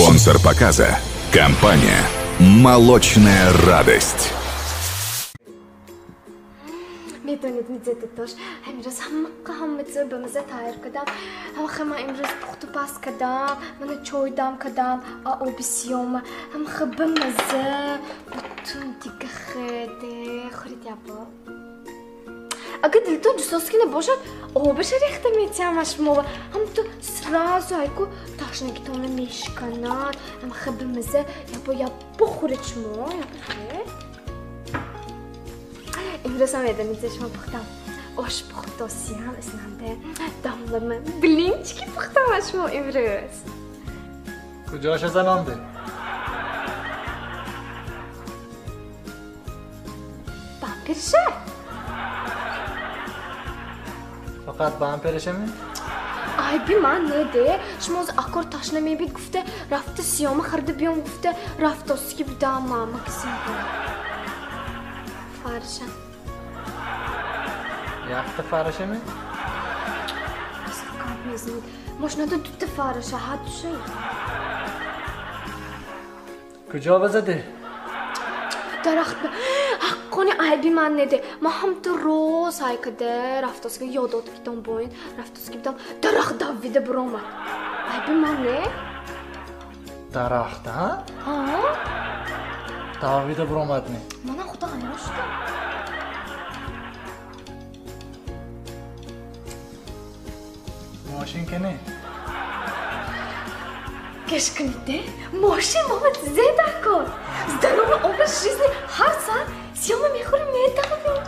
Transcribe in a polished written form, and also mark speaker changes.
Speaker 1: Спонсор показа – компания «Молочная радость».
Speaker 2: Медонед, мизетатош, ҳамирӯз ҳамақа ҳама чизо ба маза тайёр кардам. Ҳамаха ман имрӯз пухту паз кардам, мана чой дам кардам, оби сиёма. Ҳамаха ба маза, бутун дига хеде, хӯред ябо. Агар дилтон ҷусоски набошад, обаша рехта метиҳам шумо. Ҳамту сразу айку ташнагитонро мешиканад. Ҳамаха ба маза, ябо ябо хӯред шумо, ябо хӯред. Имрӯз ҳам медонед, шумо пухтам. Ош пухтосиям, исланде дамлама блинчики пухтам аз шумо имрӯз.
Speaker 3: Куҷоша занонде?
Speaker 2: Бамперша.
Speaker 3: Фақат бампершами?
Speaker 2: Айби ман неде. Шумо оз акор ташна мебид гуфта, рафта сиёма хӯрда биём гуфта, рафтоски будам мама кисинга. Фарша.
Speaker 3: Якта фаршами?
Speaker 2: Гап мезанед. Мошинада дута фарша, ҳаддуша.
Speaker 3: Куҷо базади?
Speaker 2: Дарахт. Ҳаққони айби ман неде. Ман ҳамту роз ҳайкада рафтоски ёдод китом боин, рафтоски будам, дарахт давида буромад. Айби ман не?
Speaker 3: Дарахт, а?
Speaker 2: Ҳа?
Speaker 3: Давида буромад не?
Speaker 2: Манам худо ҳайрон шудам.
Speaker 3: Мошин кене?
Speaker 2: Гӯш кунед, мошин мама зеда кор. Здоровый образ жизни ҳар саат сиёма мехӯрем, медавем.